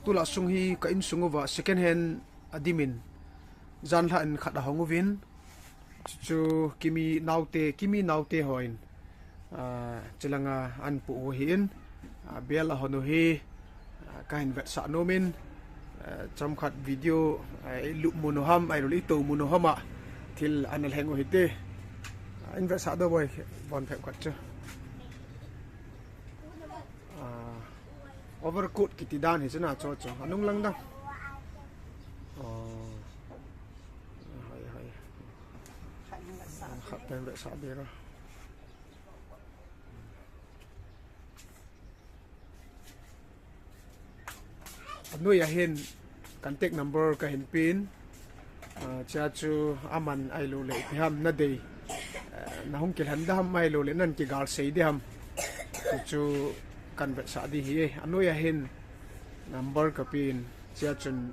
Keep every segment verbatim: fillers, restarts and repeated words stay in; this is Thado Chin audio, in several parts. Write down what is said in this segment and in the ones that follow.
Tulai sung hi ka insung uva second hand adimin janlhah in khat ahong uvin, chu Kimi naote, Kimi naote hon, ah, chulanga ahin pu u ahin, ah, bel ahon u hi, ah, kahin vetsah nomin, ah, chomkhat video, ah, i lut mun u ham, ahilouleh i tou mun u ham a, thil ana lheng u hite. Ah, in vetsah doh boi, von phem khat chu. Ah, overcoat kiti dan hi chu na chu chu. Anung lang dang. Oh. Hai, hai. Khat pen vetsah be ra. Anoi ahin contact number kahin pen. Ah, chea chu aman ahilouleh ipi ham nadei, ah, nahung kilhen da ham ahilouleh nan kigal sei di ham. Chu chu kan vetsah di hi e. Anoi ahin number kapen. Chea chun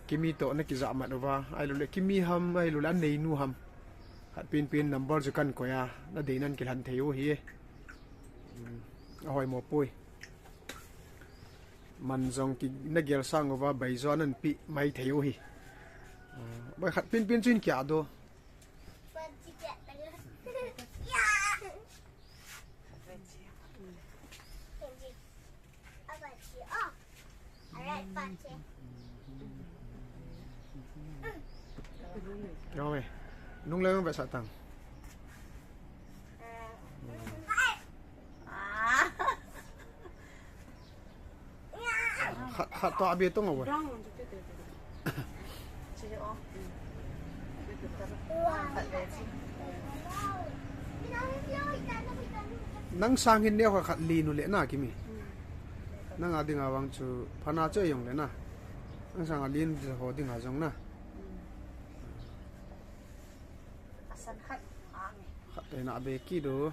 Kimi toh nakijah mat uva, ahilouleh Kimi ham, ahilouleh aneinu ham. Khat penpen number chu kan koi a, nadei nan kilhen thei u hi e. Hmm, ahoimo poi. Man jong ki nagel sang uva, bai jong nanpi mai thei u hi. Ah, bai khat penpen chu in kia do. Yo me. Nung lang ba sa tang. Khat, khat to abi tong awe. Nang sang hin neo khat len u le na Kimi. Nang a dinga vang chu pha na chu jong le na. Nang sang a len ho dinga jong na. Khat te na be ki do.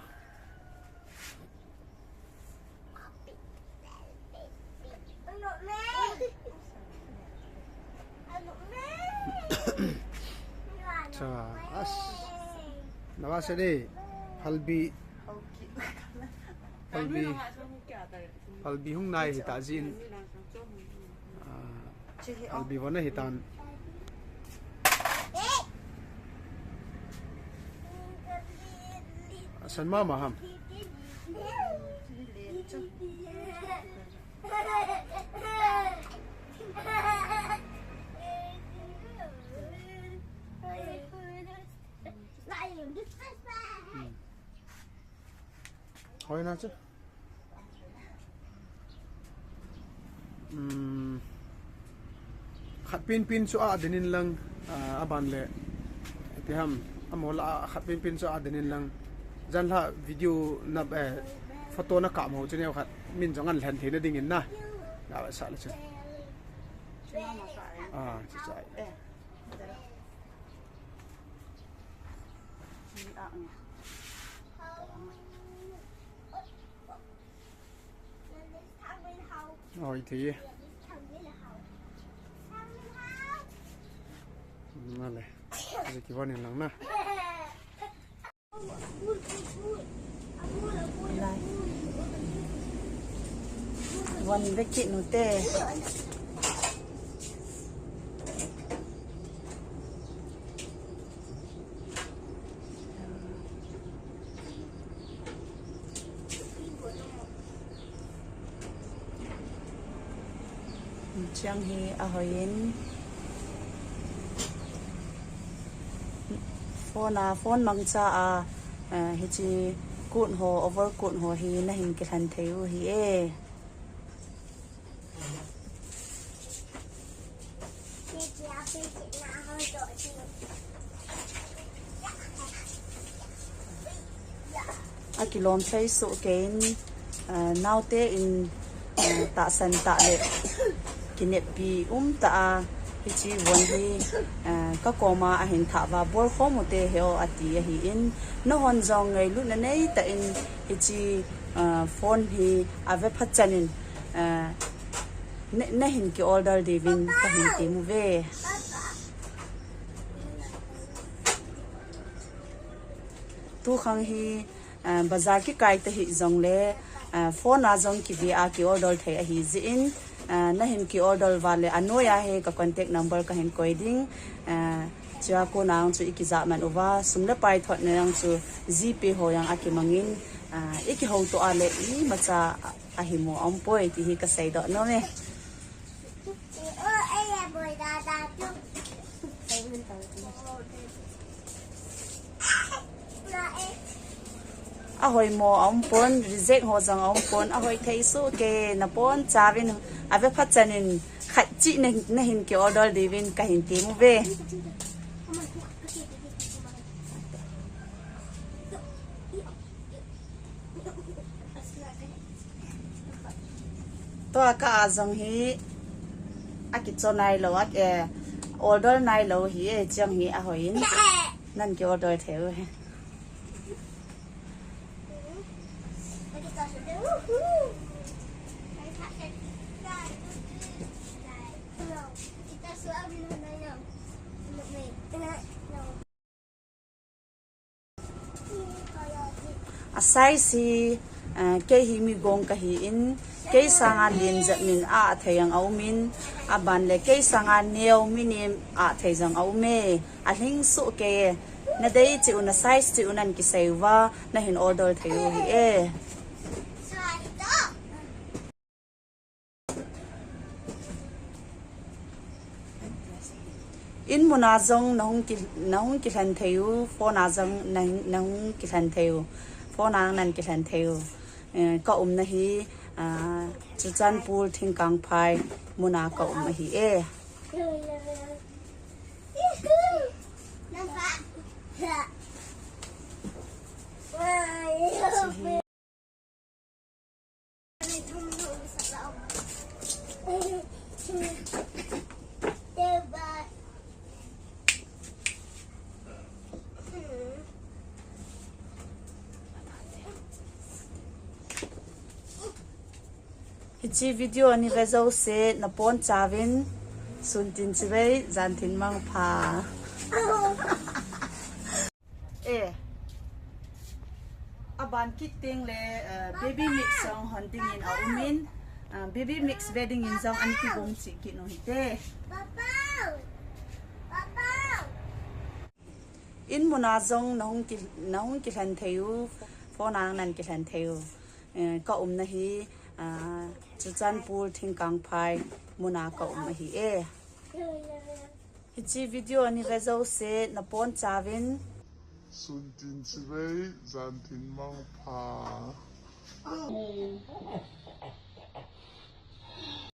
Cha, as. Nawa se de. Phalbi. Phalbi. Phalbi hung nai hita jin. Ah, Albi vona hitan. Asan mama ham. Hmm. Hoi na chu. Um, khat penpen chu a din in lang, ah, aban le. Ti ham, amo la khat penpen chu a din in lang. Janlhah video na, eh, photo na kap mo chu neo khat. Min jong an lhen thei na ding in na. Na sa le chu. Ah, chu chai. Oi, thei. Na le. Ze ki van in lang na. Van ve kit nu te. Chang hi a hoi in. Phone a, phone mangcha a, eh, hichi coat ho, overcoat ho hi na hin kilhen thei u hi e. A kilom thei suh kei in, eh, naote in, eh, tahsan tah le kineppi um tah a, hichi von hi, eh, ka koma ahin thah va bol khom u te he o ati ahi in, nahon jong ngailutna nei tah in hichi, eh, phone hi a ve phat chan in, eh, na, na hin ki order diuvin ka hin ti mu ve. Tu khang hi, ah, bazar kikai ta hi jong le, Ah, phone a jong kive a ki order thei ahi jeh in, ah, nahin ki order uva le anoiya hi ka contact number kahin koi ding. Ah, chua kona jong chu iki jah man uva, sum le pai thotna jong chu GPay ho jong akimangin, ah, iki houto a le imacha ahimo aumpoi ti hi kasei doh nom e. Ahoimo aumpon, reject ho jong aumpon, ahoi thei soh kei, nabonchauvin, ave phat chan in, khat cheh na, nahin ki order diuvin, kahin tem uve. Tua ka a jong hi, akicho nailou, a, eh, order nailou hi, eh, chang hi ahoiyin. Nahin ki order thei u hi. A size hi, ah, kei hi mi gong kahin, kei sanga len jep min a, athei jong aumin, aban le kei sanga neo mi nem a, athei jong aume, alhing soh kei, nadei cheh u, na size cheh u nahin kisei uva, nahin order thei u hi e. In muna jong nahung ki, nahung kilhen thei u, phone a jong nahung, nahung kilhen thei u, phone a nahin kilhen thei u. Eh, ka umna hi, ah, Churachandpur Thingkangphai muna ka um ahi e. Hiche video nave jouse nabonchauvin, sun tin chibai, jan tin mangpha. Eh. Aban kit teng le, eh, baby mix jong hon dingin aumin, eh, baby mix ve dingin jong ahin kigong cheh kit u hite. In muna jong nahung ki, nahung kilhen thei u, phone a nahin kilhen thei u. Eh, ka umna hi, ah, Churachandpur Thingkangphai muna ka um ahi e. Hiche video nave jouse nabonchauvin, sun tin chibai, jan tin mangpha.